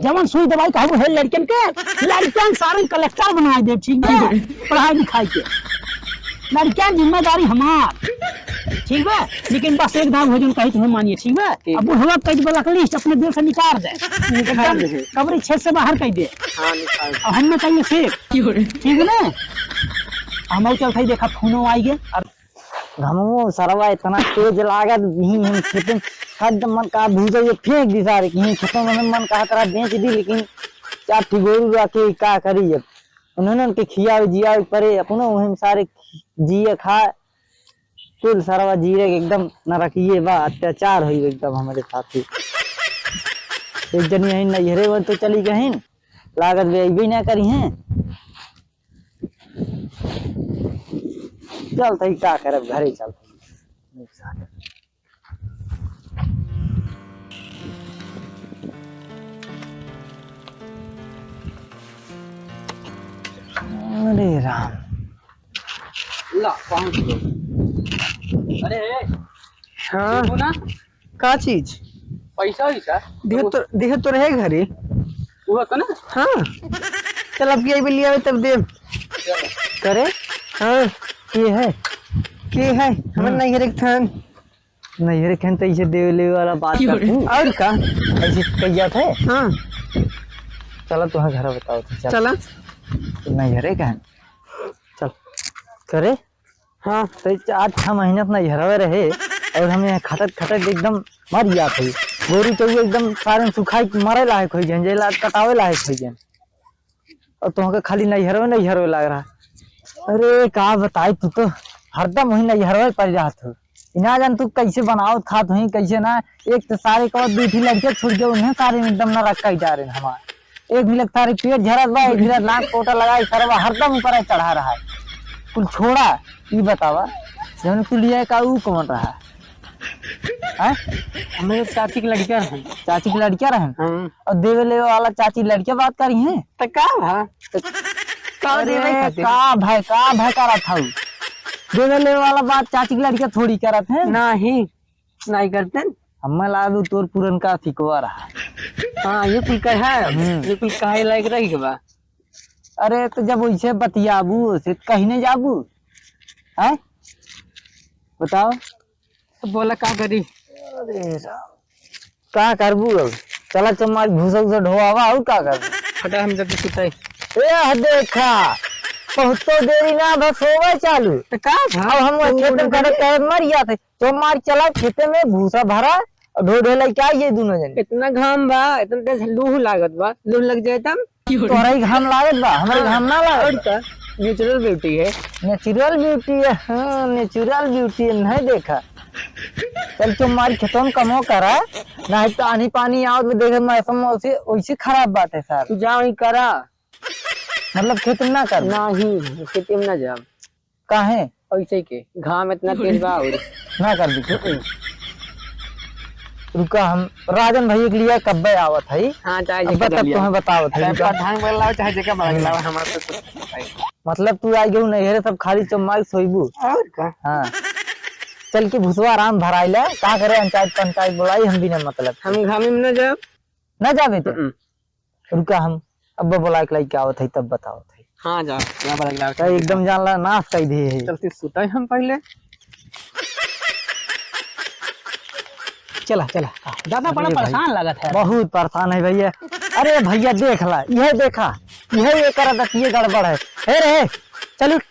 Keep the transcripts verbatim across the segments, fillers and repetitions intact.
जवन सुई दवाई कहबू है लड़कन के, लड़कन सारन कलेक्टर बनाइ देब, ठीक बा? पढ़ाई लिखाई के। लड़कन जिम्मेदारी हमार, ठीक बा? लेकिन बस एक दाव हो जौन कही तुम्हें मानिए, ठीक बा? ठीक। अब बुढ़वा कह दे, blacklist अपने दिल से निकाल दे। निकाल एकदम दे। कबरी छेद से बाहर कह दे। हाँ, निकाल दे। अब हम ना चाहिए से। ठीक है ना? हम चल खाई देखा, फोनो आई गे। अब घमवो सरवा इतना तेज लागत, यहीं हम खेते में हद मन का भूजा ये फेंक दी सारे, यहीं खेतों में मन कहा तरह बेच दी, लेकिन चार ठो गोरू रखे का करी अब। उन्होंने उनके खियावे जियावे परे, अपनो वहीं सारे जिए खाए। कुल सरवा जिए के एकदम नरकिए बा, अत्याचार होई एकदम हमारे साथी। एक जनी यहीं नैहरे वो तो चली गई, लागत भी अइबे ना करी हैं। चल तई का करब, घरे चल। अरे राम। ला, पहुँच गए। अरे, हाँ। देखो ना। का चीज? पैसा वैसा? देह तो, देह तो रहे घरे। वो तो ना? हाँ। चल, अब की आई लिया तब देब। चलो। करे? हाँ। के है? के है? हमार हम्म। नैहरे के थान। नैहरे के थान तो इसे देवे लेवे वाला बात का तू। और का? ऐसे कह जात है? हाँ। चला, तुहां घर बताओ तो, चल। चला। तो नैहरे का है? चल। करे? हाँ, तो चार छह महीना अपना इहरवे रहे और हम यहाँ खटत खटत एकदम मर जात है। गोरू चौरू एकदम सारे सुखाई के मरे लायक होइ जाएन, जेला कटावे लायक होइ जाएन। और तुहके खाली नैहरवे नैहरवे लाग रहा। अरे का बताई, तू तो हरदम वही नैहरवे पर जात हो। इना जान तू कैसे बनावत खात हुई, कैसे ना। एक तो सारे को दू ठे लड़के छोड़ के उन्हें सारे एकदम ना रखा ही जा रहे हमारे। एक भिलक थारे पेट झरत बा, एक भिलक नाक पोटा लगा, ई सरवा हरदम ऊपर चढ़ा रहा है। कुल छोड़ा, ई बतावा, जौन तू लिया का ऊ कौन रहा? हैं? हमें चाची के लड़किया रहन। चाची के लड़किया रहन? हाँ। और देवे लेवे वाला चाची लड़किया बात करी हैं? तो का भा? तो का अरे देवे खातिर? का भाई, का भाई करत हऊ? देवे लेवे वाला बात चाची के लड़किया थोड़ी करत है। नहीं। नाहीं करतेन। हम्मे लागत तोर पुरनका सिकवा रहा। हाँ, ये कुल कहा है, हम्म। ये कुल कहे लायक रही के बा। अरे, तो जब वैसे बतियाबू, से कहीं नहीं जाबू? हैं? बताओ। तो बोला, का करी? अरे राम, का करबू अब? चला, चम्मा भूसा उसा ढोआवा, और का करबू? हटा, हम जब सुताई। ए, देखा, बहुत तो देरी ना, बस होवे चालू। तो का भा? अब हम तू खेत में उधर खड़े कहे मर जाते। तो मार चला खेते में भूसा भरा और ढो ढो लइके आई ये दोनों जने। इतना घाम बा, इतना तेज लूह लागत बा, लूह लग जाए तब? तोहरा ही घाम लागत बा, हमरा ही घाम ना लागत और बा। का? Natural beauty है। Natural beauty है, हाँ, natural beauty है, नहीं देखा। चल तू मार खेतों में कमो करा, नहीं तो आनी पानी आओ तो देखे मौसम वैसे, वैसे खराब बात है सर। तू जा वहीं करा। मतलब खेत में ना कर? नहीं, खेत में ना जाब। काहे? ऐसे के, घाम इतना तेज बा और ना कर दी। रुका, हम राजन भैया के लिए कब्बे आवत हई। हाँ, चाहे अब्बे जेकर तब लिया। तुम्हें बतावत हई, चाहे रुका। प्रधान बोला हो, चाहे जेकर बड़ा हम्म। लावा, हमारा तो कुछ नहीं। मतलब तू आई गऊ नैहरे सब खाली चम्मा के सोइबू। और का? हाँ। चल के भुसवा आराम भराइला, का करे अंचायत पंचायत बोलाई, हम भी ना मतलब। हम घाम में ना जाब। ना जाबे तो? हम्म। रुका, हम अब बोला के लइके आवत है, तब बतावत है। हाँ, जा, जा, बोला के लाओ। तो एकदम जान ला, नाश कर दिए है। चलते सुता है हम पहले। चला, चला, ज्यादा बड़ा अरे भाई, परेशान लागत है। बहुत परेशान है भैया। अरे भैया, देख ला, यह देखा, यह ये करत है, ये गड़बड़ है। हे रे, चल उठ,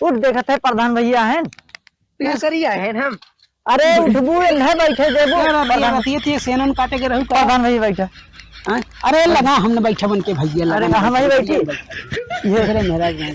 उठ, देखत है, प्रधान भैया हैं। का करिया है हम? अरे उठबू, एन्हे बैठे देबू। ए, रतिया, प्रधान, रतिया, तिया सेनन काटे के रहू का? प्रधान भाई बैठा। हाँ? अरे लगा हमने बैठा बन के भैया, लगा अरे ना, हम ही बैठे। ये अरे मेरा ये,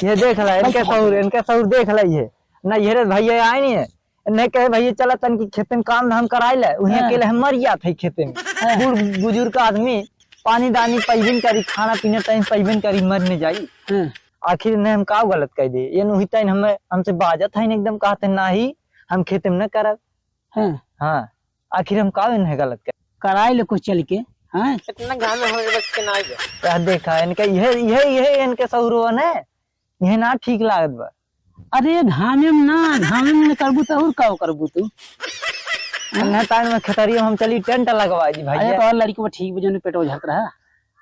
ये देख ला, इनके बैठा, सहूर, बैठा। इनके सहूर देख ला ये। ना ये रे भैया आए नहीं है। इन्हें कहे भैया चला तन की खेते में काम धाम कराई ले, उन्हें हाँ। अकेले हम मर जात है खेते में। हाँ। बूढ़ बुजुर्ग आदमी पानी दानी पैबन करी, खाना पीना टाइम पैबन करी, मर न जाई। हाँ। आखिर इन्हें हम का गलत कह दे? ये नुही तैन हमें, हमसे बाजत है एकदम, कहते नाही, हम खेते में न करब। हाँ। हाँ, आखिर हम का इन्हें गलत कह? कराई ले कुछ चल के, हाँ? इतना घाम में हमारे बस के ना आइए। क्या देखा इनके, यह, यह, यह इनके सहूरवन है, यह ना ठीक लागत बा। अरे घामे में ना, घामे में न करबू तो और का करबू तू? अन्हे टाइम में खेतरिया में हम चली टेंट लगवाई दी भइया। अरे तो और लड़की वो ठीक बजन पेटवा झरत रहा।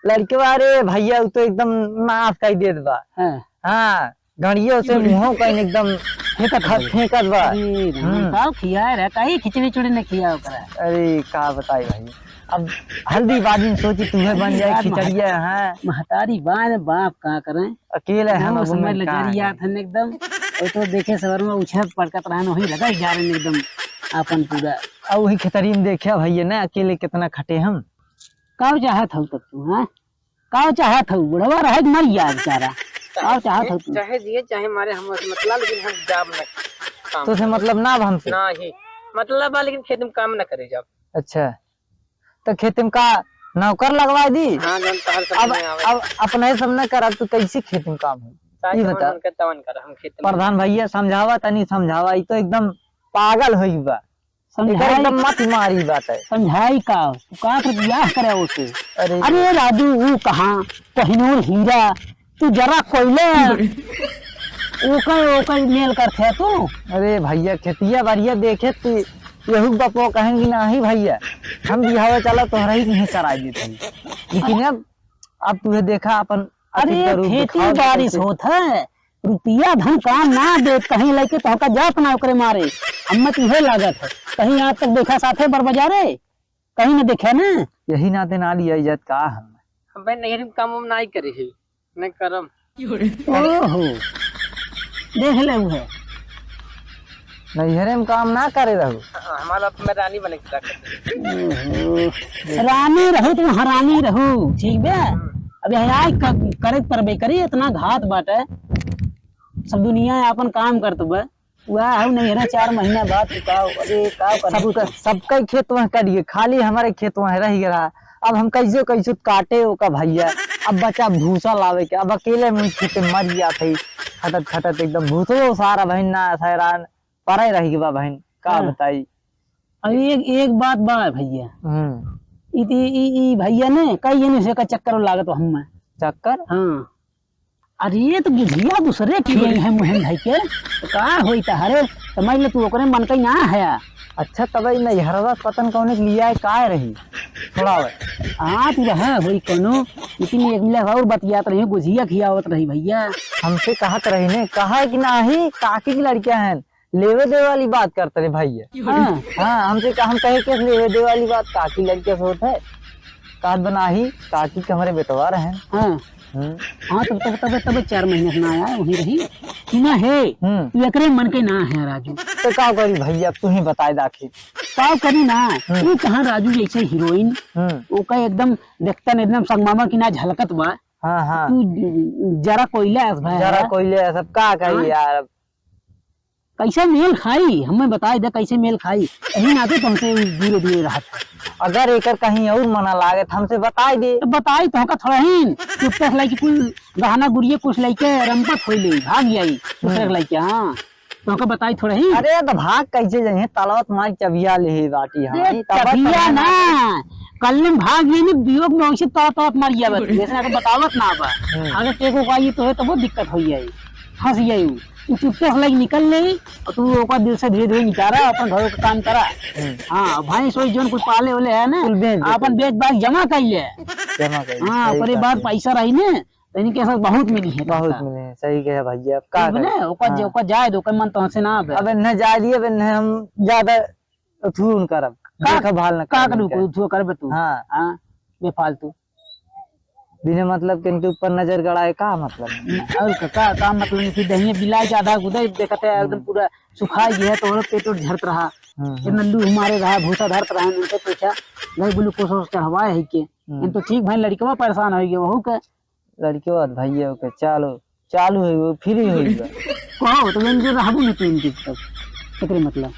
लड़कवा, अरे भइया, उ तो एकदम नाश कइ देत बा। हाँ। हाँ, गड़िया से मुँहो कहीं एकदम फेंकत बा। फेंकत बा। अरे राम, हम्म। का खिया रहा, काहे खिचड़ी उचड़ी न खिया ओकरा? अरे का बताई भाई, अब हल्दी बाजी में सोची तुहे बन जाए बात खिचड़िया, महतारी, हाँ। महतारी बान बाप का करें? अकेले हम वो अब समझ में ले का जरिया है? थन एकदम, वो तो देखे सबर में उछल पड़कत रहन, वही लगा जा रहे एकदम आपन पूरा। अब वही खेतरी में देखे भइया ना, अकेले कितना खटे हम। का चाहत हऊ तब तू, हाँ? का चाहत हऊ? बुढ़वा रहे कि मर जाए बेचारा। का चाहत हऊ तू? चाहे जिए, चाहे मारे, हम मतलब, लेकिन हम जाब न काम। तो से मतलब ना अब हमसे? नाही, मतलब बा, लेकिन खेत में काम न करे जाब। अच्छा, तो खेत में का नौकर लगवा दी? हाँ, जौन तहर समझ अब, में आवे। अब अपने सब न करब, तो कैसे खेत में काम हो? का ई जवन बता। मन के तवन कर, हम खेत में। प्रधान भइया, समझावा तनी, समझावा, ई तो एकदम पागल होई बा। समझाई। एकर एकदम मत मारी बात है। समझाई का? तू का कर बियाह करे ओसे? अरे। अरे राजू, ऊ कहाँ? कोहिनूर हीरा, तू जरा कोयले। ओकर, ओकर मेल करथे तू। अरे भइया, खेतिया बारिया देखे तू, यहू बपो कहेंगी नाही भइया, हम बियाह चला तोहरा ही नहीं कराई देते हैं। लेकिन अब, अब तुहे देखा अपन अरे, अतीत का रूप खेती दिखाओ बारिश कैसे। होत है, रुपया धन काम ना दे, कहीं लेके तो हमका जात ना ओकरे मारे। हमें तो इहे लागत है, कहीं आज तक देखा साथे बर बाजारे, कहीं न देखे ना। यही नाते ना लिया जात का हम। हम भाई नैहर में काम वाम नाई करे है, नहीं करम। ओहो, देख ले उहे। नैहरे में काम ना करे रहू। हमारा अब मैं रानी बने के रख। ओहो, रानी रहू तो हरामी रहू, ठीक बे? अब यहाँ आए क-, करे परबे करी, इतना घात बाटे। सब दुनिया आपन काम करत बा। वह हऊ नैहरा चार महीना बाद तू का, अरे का करबू सबका, का? सबका खेत वह करिए, खाली हमारे खेत वह रह गया। अब हम कैसे कैसे काटे ओका भइया, अब बचा भूसा लावे के, अब अकेले मुँह खेते मर जात है, खटत खटत एकदम भूसो सारा बहिन ना हैरान परे रह गवा बहिन, का हाँ। बताई। अब एक, एक बात बा भइया, हम्म। ई, ई, ई, ई भइया ने कई जने से का चक्कर लागत बा हम्मे। चक्कर? हाँ। अरे, ये तो बुधिया दूसरे की गई है मुहन भाई के। तो का होई तहरे? समझ ले, तू ओकरे मन का ही ना है। अच्छा, तब ई नैहरवा पतन कौने के लिया है, का रही? थोड़ा और। हाँ, तू रहा होई कोनो, लेकिन एक मिला और बतियात रही, गुझिया खियावत रही भइया। हमसे कहत रही ने, कहा है कि नाही, काकी की लड़कियां हैं, लेवे देवे वाली बात करते रहे भइया। हाँ। हाँ, हमसे कहा, हम कहे कि लेवे देवे वाली बात काकी लड़कियां से होत है। कहत बा नाही, काकी के हमरे बेटवा रहे। हाँ। हम्म। हाँ, तब, तब, तब, तब चार महीने से ना आया, वहीं रही। कि ना है, हम्म। तू एकरे मन के ना है, राजू। तो का करी भइया, अब तू ही बताए दा आखिर। का करी ना, हम्म। तू कहाँ राजू जैसे हीरोइन, हम्म। ओका एकदम देखता न एकदम संगमामा की ना झलकत बा। हाँ, हाँ। तू जरा कोयला अस भाई जरा है। कोयला अस, अब का करी हाँ। यार, अब कैसे मेल खाई, हमें बताई दे कैसे मेल खाई। यही नाते तो हमसे दूरे दूरे रहत है। अगर एकर कहीं और मना लागे तो हमसे बताई दे। तो बताई तो का थोड़ा ही, चुपचाप से लेके कुल गहना गुड़िया कुछ लेके रंपत होई ले, भाग जाई। दूसरे हम्म। के लेके, हाँ। तो का बताई थोड़ा ही। अरे तो भाग कैसे जाइए, तलवत मार चबिया ले बाटी हम। अरे, तब चबिया ना, कल में भाग जाई ने, वियोग में वैसे तलवत तलवत मार गया बस। जैसे ना तो बतावत ना बा। हम्म। अगर केको का ये तो है तो वो दिक्कत होई जाई, फंस जाई। तू चुपचाप से लेके निकल ले, और तू ओकर दिल से धीरे धीरे निकारा, अपन घरों का काम करा। हम्म। हाँ, भैंस वैस जौन कुछ पाले वाले है ना, कुल बेच दे। अपन बेच बाच जमा कर ले। जमा कर ले, हाँ, सही ओकरे बात बाद है। पैसा रही ना, तो इनके साथ बहुत मिली है बहुत पैसा। मिली है, सही कहे भैया, अब का ठीक बने, करी? ओकर जे-, हाँ। ओकर जाए दो, ओकर मन तो हंसे ना आवे। अब इन्हें जाए दिए, अब इन्हें हम ज्यादा अथू न करब, का, देखभाल न का करब करू, इनके। अथू करबे तू? हाँ। हाँ, बेफालतू। बिना मतलब के इनके ऊपर नजर गड़ाए का मतलब? न, और का, का, का मतलब कि दहिए बिलाए के आधा गुदे देखते हैं, एकदम हम्म। पूरा सुखाई गया है, तो और पेट ओट झरत रहा। हम्म, हम्म। इतना लूह मारे रहा, भूसा धरत रहा, इनसे पूछा, गए ग्लूकोज ओज चढ़वाए है के? हम्म। इन तो ठीक भाई, लड़कवा परेशान हो गया, वहू के। लड़कवा भैया के चालू, चालू है, वो फ्री हो गया। कहो, तो इनके रहबू नहीं तू इनके तब, एकरे मतलब।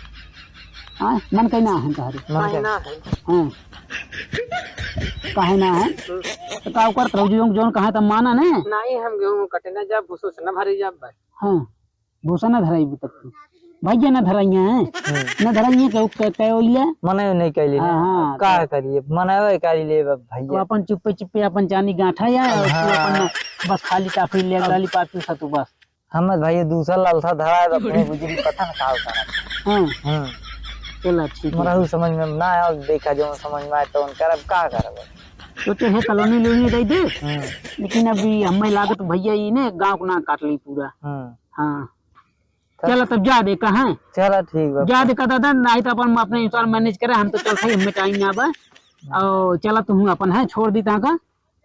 हाँ, मन कहीं ना है तहरे। मन काहे कहीं ना है? हाँ। काहे ना है? हम्म। तो का करत रहो, जो जौन कहा था माना ने? नहीं, हम गेहूं कटे ना जाब, भूसो से ना भरे जाब भाई। हाँ, भूसा ना धराई तब तू। भैया ना धराइया है। हम्म। ना धराइया के, के, के ओइले? मने नहीं कैली हाँ, ना। हाँ, का तो करिए? मने वही कैली ले अब भैया। अपन चुप्पे चुप्पे अपन चानी गांठा या, और तू हाँ। अपन बस खाली टाफी ले, अब लाली पापी सा तू बस। हम भाई दूसरा लालसा धराए, अब अपने बुजुर्ग पता ना का होता है। हाँ। हम्म। चला, ठीक है। हमरहू समझ में ना आए, देखा जौन समझ में आए तौन करब, का करब। सोचे है कॉलोनी लोनी दे दे, हम्म। लेकिन अभी हमें लागत भैया ई ने गाँव को ना काट ली पूरा। हम्म। हाँ। चल। चला तब जा दे कहाँ? चला ठीक बा। जा दे का दादा, नाहीं तो अपन अपने अनुसार manage करे, हम तो चलत हई, हमें time ना बा। हम्म। और चला तू अपन है, छोड़ दी तहाँ का।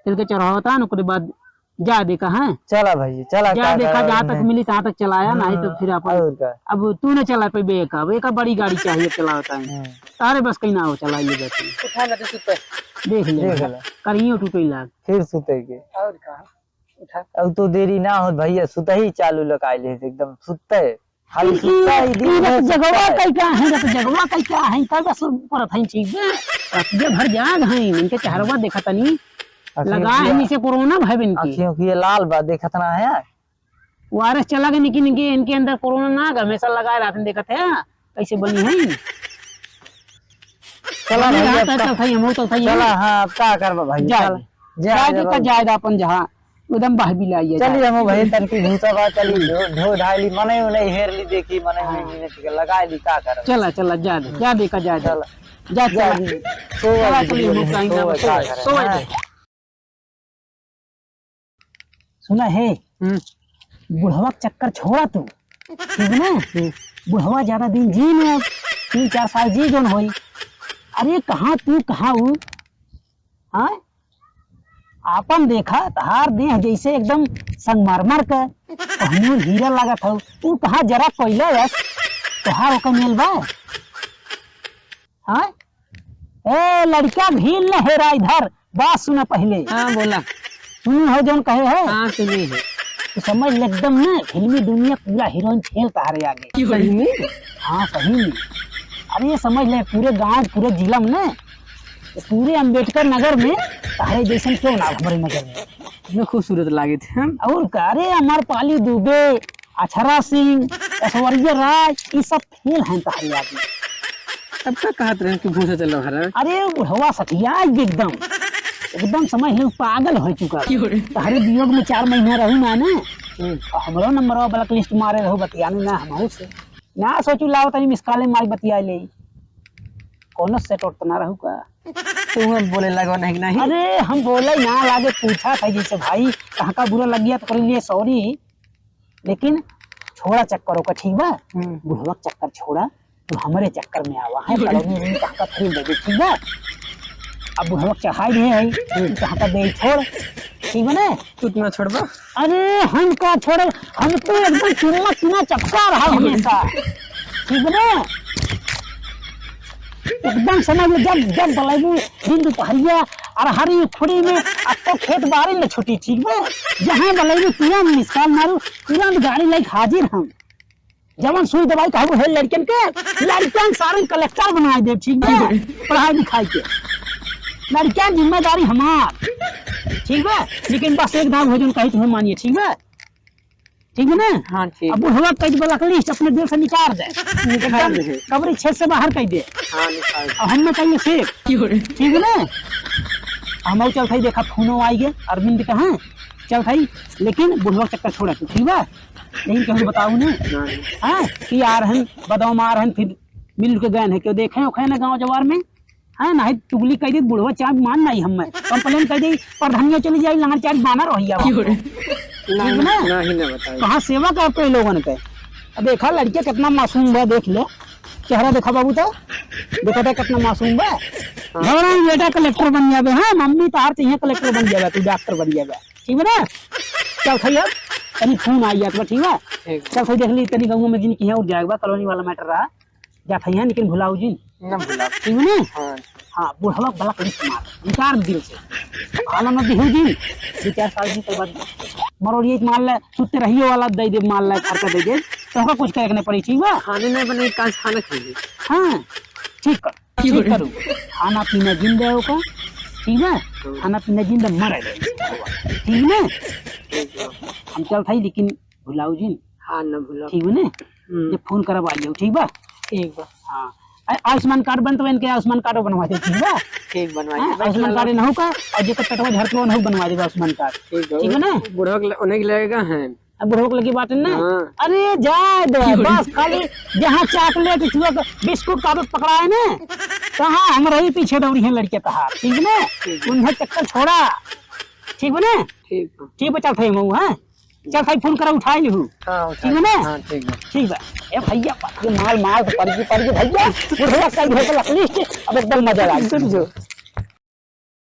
तिल के चढ़ावता न, ओकरे बाद जा दे कहाँ? चला भाई, चला, जा का देखा, करा जहाँ तक में? मिली तहाँ तक चलाया, नाहीं तो हाँ, फिर अपन और का? अब तू न चला पे बे का, एक बड़ी गाड़ी चाहिए चलावता है। हम्म। तारे बस कहीं ना हो चलाइए जाती। उठा ना तो सुते। देख ले देख भाई, ले। करियो टूटे लाग। फिर सुते के। और का? उठा। अब तो देरी ना हो भैया, सुते ही चालू लगाई ले, एकदम सुते। खाली ई, सुता ही दिन ई भर रत जगवा सुता है। कई का है, रत जगवा कई का है, तब बस करत है चीज। रतिया भर जाग है, इनके चेहरवा देखा तनी। अखियों लगा है किया, नीचे कोरोना भय इनकी। अखियों की ये लाल बा, देखत ना है। वायरस चला गए, लेकिन इनके, इनके अंदर कोरोना ना गए, हमेशा लगा रहते हैं, देखत है, कैसे बनी है। चला बनी भाई, रहा अब था, का, चल था, हम तो था, चला, हाँ, अब का करबा भाई, जा, चल। जा, जा, जा, जा, बाबू। जा, जा, अपन जहाँ। एकदम बहबिलाइए चलिए, जाए। हम भाई तनकी भूसा बा, चली ढो, ढो ढाई ली, मनई उनई हेर ली, देखी, मनई उनई हाँ। मिनट के लगा ली, का करब? चला, चला, जा दे, जा दे का जा दे। चला। जा, जा चला। दी, सोवा चला, दी, चली, हम सोवा, टाइम सोवा, सोवा, का करब? सोवा हाँ। दे। सुना है, हम्म। बुढ़वा के चक्कर छोड़ा तू, ठीक ना? हम्म। बुढ़वा ज्यादा दिन जी ना, तीन चार साल जी जौन होई। अरे कहाँ तू, कहाँ ऊ? हाँ? आपन देखा, तहार देह जैसे एकदम संगमरमर के, कहूँ हीरा लागत हौ। तू कहाँ जरा कोयला यस? तोहार ओकर मेल बा? हाँ? ए, लड़का भील न हेरा इधर, बात सुना पहले। हाँ, बोला। सुनी हो जौन कहे है? हाँ, सुनी है। तो समझ ले एकदम ना, फिल्मी दुनिया पूरा हीरोइन फेल तहारे आगे। सही में? हाँ, सही में। अरे ये समझ ले, पूरे गांव, पूरे जिला में ना, पूरे अंबेडकर नगर में तहरे जैसन क्यों ना हमरे नगर में। इतने खूबसूरत लागे थे हम। और का, अरे अमरपाली दुबे, अक्षरा सिंह, ऐश्वर्या राय, ये सब फेल हैं तहरे आगे। तब का कहत रहे कि भूसा चलो हरा? अरे बुढ़वा सठिया एकदम, एकदम समझ लो पागल हो चुका। क्यों रे? तहरे वियोग में चार महीना रहू ना, ना? हम्म। हमरो नंबरवा ब्लैक लिस्ट मारे रहू, बतियानी ना हमहू से। ना सोचू लाओ तनी मिस कॉले मारी बतिया ले। कोनो सेट उठ ना रहू का? तू हम बोले लगो नहीं, नहीं। अरे हम बोले ना लागे, पूछा था जैसे भाई, कहाँ का बुरा लग गया तो कर लिए सॉरी, लेकिन छोड़ा चक्कर ओकर, ठीक बा? हम्म। बुढ़वा के चक्कर छोड़ा, तू हमरे चक्कर में आवा है, कॉलोनी रूम कहाँ का फ्री दे दे, ठीक बा? अब बुढ़वा के चढ़ाई रहे है, हम्म। कहाँ का दे छोड़, ठीक बा ना? तू ना छोड़बा? अरे हम का छोड़ब, हम तो एकदम चुम्मा चुम्मा चपका रहा हमेशा, ठीक बा ना? एकदम समझ लो, जब, जब बलेबू दिन दुपहरिया और हर उखड़ी में, अब तो खेत बाड़ी में छुट्टी, ठीक बा? जहाँ बलेबू तुरंत मिस कॉल मारू, तुरंत गाड़ी लेके हाजिर हम। जवन सुई दवाई कहबू है लड़कन के, लड़कन सारन कलेक्टर बनाए देब, ठीक बा? पढ़ाई लिखाई के। लड़कन जिम्मेदारी हमार, ठीक बा? लेकिन बस एक दाव हो जौन कही तुम्हें मानिए, ठीक बा? ठीक है ना? हाँ, ठीक। अब बुढ़वा कह दे, ब्लैक लिस्ट अपने दिल से निकाल दे। निकाल एकदम दे। कबरी छेद से बाहर कह दे। हाँ, निकाल दे। अब हम ना चाहिए सेब। क्यों रे? ठीक है ना? हम चल भाई, देखा फोनो आई गए अरविंद का, हाँ? चल भाई, लेकिन बुढ़वा चक्कर छोड़ा तू, ठीक बा? लेकिन कहूँ बताऊ ना। हाँ। हाँ, कि आ रहन, बदाम आ रहन, फिर मिल के गए हैं, क्यों देखे ओखे ना गाँव जवार में? हाँ, नाहीं चुगली कह दी, बुढ़वा चाप मान नाहीं हम में। कंप्लेन कह दी, प्रधानिया चली जाई, लाड़ चारी बानर रहिया बा। क्यों रे? ठीक ना? नाहीं, नाहीं बताई। कहाँ सेवा करते हैं लोगन के? अब देखा, लड़के कितना मासूम बा, देख ले। चेहरा देखा बाबू तो। देखा था कितना मासूम बा। हाँ। घबराई बेटा कलेक्टर बन जाबे, हाँ, मम्मी तहार चाहिए कलेक्टर बन जाबे, तू डॉक्टर बन जाबे। ठीक बा ना? चल भैया, तनी फोन आई जात बा, ठीक बा? ठीक। चल भाई देख ली, तनी गाँव में जिन किया और जाएगा, कॉलोनी वाला मैटर रहा। जात हइया, लेकिन भुलाऊ जिन। ना भुलाऊ। ठीक बा ना? हाँ। हाँ, बुढ़वा ब्लैक लिस्ट मार, निकाल दिल से। आला ना दिहू जिन, दो चार साल जिन के बाद मरोड़िए मार ले, सुत्ते रहियो वाला दे दे, मार ले, घर का दे दे, तो हमका कुछ करे के ना पड़ी, ठीक बा? खाने ना बने, काज खाना खाइए। हाँ, ठीक कर, ठीक करू। खाना पीना जिन दे ओका, ठीक बा? हाँ। खाना पीना जिन दे, मरे दे, ठीक ना? ठीक बा। हम चल भाई, लेकिन भुलाऊ जिन। हाँ, ना भुलाऊ। ठीक बा ने? हम्म। जब फोन करब आ जाऊ, ठीक बा? ठीक बा। हाँ। आ-, आयुष्मान कार्ड बनत बा, इनके आयुष्मान कार्ड बनवा दे, ठीक बा? ठीक, बनवा दे। हाँ, आयुष्मान कार्ड ना हो का, और जेकर पेटवा झड़त बा, उनहु बनवा देबे आयुष्मान कार्ड। ठीक बा। ठीक बा ना? बुढ़वा के ल-, उन्हें के लगेगा, हाँ। अब बुढ़ऊ के लगे बाटे ना। हाँ। अरे जाए दे, ठीक है। बस खाली जहाँ चॉकलेट, चुआ के बिस्कुट का आदत पकड़ा है ना, तहाँ हम रही पीछे दौड़ी हैं लड़के तहार, ठीक ना? ठीक है। उन्हें चक्कर छोड़ा, ठीक बा ना? ठीक बा। ठीक बा, चल थाई मऊ, हाँ? चल थाई फोन करा, उठाई लिहू। हाँ, उठाई। ठीक बा ना? हाँ, ठीक बा। ठीक बा। ए भैया, ये माल, माल तो पड़ गई, पड़ गई भैया। बुढ़वा कल घर पे लकड़ी, अब एकदम मजा आ गया। सुन जो।